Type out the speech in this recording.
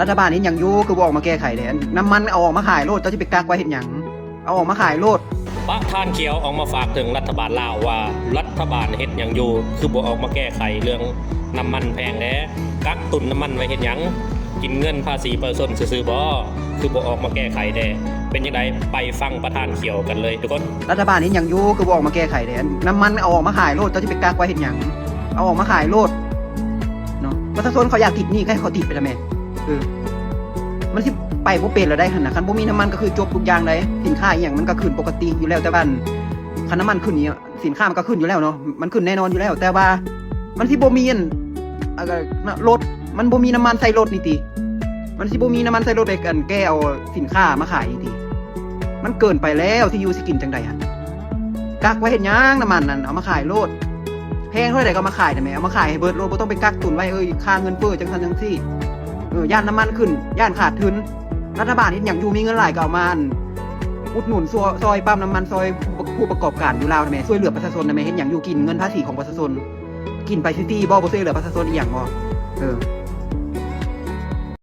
ລັດຖະບານເຮັດຫຍັງຢູ່ ຄືບໍ່ອອກມາແກ້ໄຂແດ່? ອັນນ້ຳມັນເອົາອອກມາຂາຍໂລດ ເຈົ້າຊິໄປກັກໄວ້ເຮັດຫຍັງ? ເອົາອອກມາຂາຍໂລດ. ປະທານຂຽວອອກມາຝາກເຖິງລັດຖະບານລາວວ່າ ລັດຖະບານເຮັດຫຍັງຢູ່ ຄືບໍ່ອອກມາແກ້ໄຂເລື່ອງນ້ຳມັນແພງແດ່? ກັກຕຸນນ້ຳມັນໄວ້ເຮັດຫຍັງ? ກິນເງິນພາສີປະຊາຊົນຊື່ໆບໍ? ຄືບໍ່ອອກມາແກ້ໄຂແດ່? ເປັນຈັ່ງໃດ ໄປຟັງປະທານຂຽວກັນເລີຍທຸກຄົນ. ລັດຖະບານເຮັດຫຍັງຢູ່ ຄືບໍ່ອອກມາແກ້ໄຂແດ່? ອັນນ້ຳມັນເອົາອອກມາຂາຍໂລດ ເຈົ້າຊິໄປກັກໄວ້ເຮັດຫຍັງ? ເອົາອອກມາຂາຍໂລດເນາະ. ປະຊາຊົນເຂົາຢາກຕິດໜີ້ ໃຫ້ເຂົາຕິດໄປທຳໄມ? ເອີ ມັນຊິໄປບໍ່ເປັນແລ້ວໃດຫັ້ນນະ. ຄັນບໍ່ມີນ້ຳມັນກໍຄືຈົບທຸກຢ່າງໃດ໋. ສິນຄ້າອີ່ຫຍັງມັນກໍຂຶ້ນປົກກະຕິຢູ່ແລ້ວ ແຕ່ວ່າ ຄັນນ້ຳມັນຂຶ້ນນີ້ ສິນຄ້າມັນກໍຂຶ້ນຢູ່ແລ້ວເນາະ ມັນຂຶ້ນແນ່ນອນຢູ່ແລ້ວ ແຕ່ວ່າມັນຊິບໍ່ມີອັນ ເອີ ລົດ ມັນບໍ່ມີນ້ຳມັນໃສ່ລົດນີ້ຕິ? ມັນຊິບໍ່ມີນ້ຳມັນໃສ່ລົດໄປ ອັນ ແກ່ເອົາສິນຄ້າມາຂາຍນີ້ຕິ? ມັນເກີນໄປແລ້ວ ຊິຢູ່ຊິກິນຈັ່ງໃດຫັ້ນ? ກັກໄວ້ເຮັດຫຍັງ? ນ້ຳມັນນັ້ນເອົາມາຂາຍໂລດ ແພງເທົ່າໃດກໍເອົາມາຂາຍໄດ້ແໝ່ ເອົາມາຂາຍໃຫ້ເບິດໂລດ ບໍ່ຕ້ອງໄປກັກຕຸນໄວ້ ເອີ ຄ່າເງິນເຟີ້ຈັ່ງຊັ້ນຈັ່ງຊີ້. ເອີ ຢ້ານນ້ຳມັນຂຶ້ນ ຢ້ານຂາດທຶນ. ລັດຖະບານເຮັດຫຍັງຢູ່ ມີເງິນຫຼາຍກໍເອົາມາ ອັນ ອຸດໜູນ ຊ່ວຍ ຊ່ອຍປ້ຳນ້ຳມັນ ຊ່ອຍຜູ້ປະກອບການຢູ່ລາວນະແໝ່ ຊ່ວຍເຫຼືອປະຊາຊົນນະແໝ່. ເຮັດຫຍັງຢູ່ ກິນເງິນພາສີຂອງປະຊາຊົນ ກິນໄປຟຣີໆບໍ? ບໍ່ຊ່ວຍເຫຼືອປະຊາຊົນອີ່ຫຍັງບໍ? ເອີ